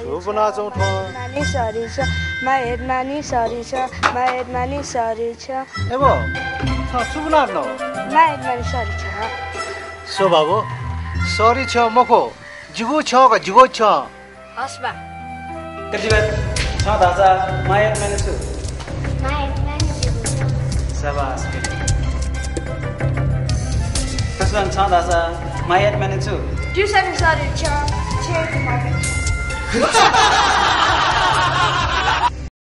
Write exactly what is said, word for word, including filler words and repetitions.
छु ब्वनाच्वं थ्व? मायेत मानि सरी छ, मायेत मानि सरी छ, मायेत मानि सरी छ। ए बौ, छ छु ब्वनाच्वन? मायेत मानि सरी छ। स्व बाबु, सरी छ मखु, जिगु छ का, जिगु छ। हस् बा। कतिपय छ धाःसा मायेत मानि छु? मायेत मानि जिगु छ। शाबास। कसुवान छ धाःसा मायेत मानि छु? ट्युसन सरी छ, छेँ जुमापे छ।